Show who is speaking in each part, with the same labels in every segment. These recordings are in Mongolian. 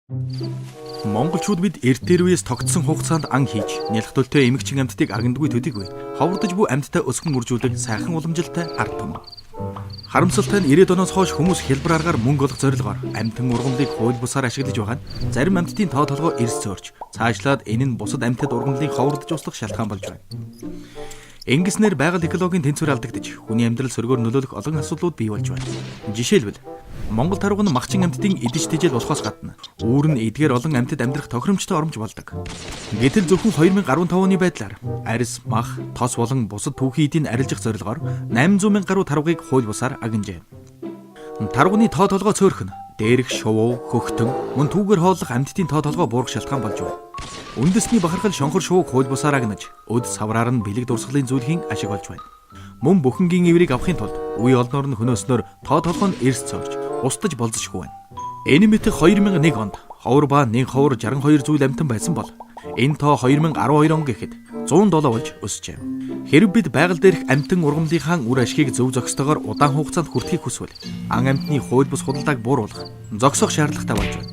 Speaker 1: Монголчууд бид эрт дээр үеэс тогтсон хугацаанд ан хийж, нялх төлтэй эмэгчин амьтдыг агандгүй төдийгүй ховордож буй амьттай өсгөн үржүүлдэг сайхан уламжилтай ард түмэн. Харамсалтай нь 90-ад оноос хойш хүмүүс хялбар аргаар мөнгө олох зорилгоор амьтан ургамлыг хууль бусаар ашиглаж байгаа нь зарим амьтдын тоо толгой эрс зөөрч, цаашлаад энэ нь бусад амьтад ургамлын ховордож услах шалтгаан болж байна. Ингэснээр байгаль экологийн тэнцвэр алдагдаж, хүний амьдрал сөргөөр нөлөөлөх олон асуудлууд бий болж байна. Жишээлбэл, Монгол тарвага нь махчин амьтдын идэж тэжээл болохоос гадна үүр нь эдгээр олон амьтад амьдрах тохиромжтой оромж болдог. Гэтэл зөвхөн 2015 оны байдлаар арьс, мах, тос болон бусад түүхий эдийг арилжих зорилгоор 800 мянган гаруй тарвагыг хууль бусаар агнажээ. Тарвагны тоо толгой цөөрхөн, дээрх шувуу, хөхтөн, мөн түүгээр хооллох амьтдын тоо толгой буурах шалтгаан болж байна. Үндэсний бахархал шонхор шувууг хууль бусаар агнаж, өд савраар нь бэлэг дурсгалын зүйлхийн ашиг олж байна. Мөн бүхэнгийн эврийг авахын тулд үе олноор нь хөнөөснөөр тоо толгой нь эрс цоорж, устдаж болзошгүй байна. Энэ мэт 2001 онд ховор ба нэг ховор 62 зүйл амьтан байсан бол энэ тоо 2012 он гэхэд 107 болж өсжээ. Хэрэв бид байгаль дээрх амьтан ургамлынхаа үр ашгийг зөв зохистойгоор удаан хугацаанд хүртэхийг хүсвэл ан амьтны хууль бус худалдааг бууруулах, зогсоох шаардлагатай болж байна.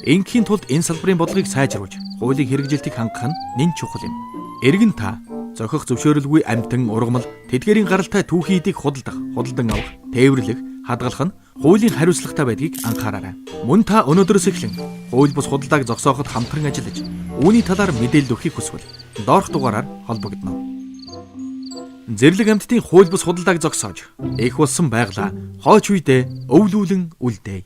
Speaker 1: Ингээхийн тулд энэ салбарын бодлогыг сайжруулж, хуулийн хэрэгжилтийг хангах нь нэн чухал юм. Эргэн та зохих зөвшөөрөлгүй амьтан ургамал тэдгээрийн гаралтай түүхий эдийг худалдах, худалдан авах, тээвэрлэх, хадгалах нь хуулийн хариуцлагатай байдгийг анхаараарай. Мөн та өнөөдрөөс эхлэн хууль бус худалдааг зогсооход хамтран ажиллаж, үүний талаар мэдээлэл өгөхийг хүсвэл доорх дугаараар холбогдоно. Зэрлэг амьтдын хууль бус худалдааг зогсоож, эх болсон байгалаа хойч үедээ өвлүүлэн үлдээе.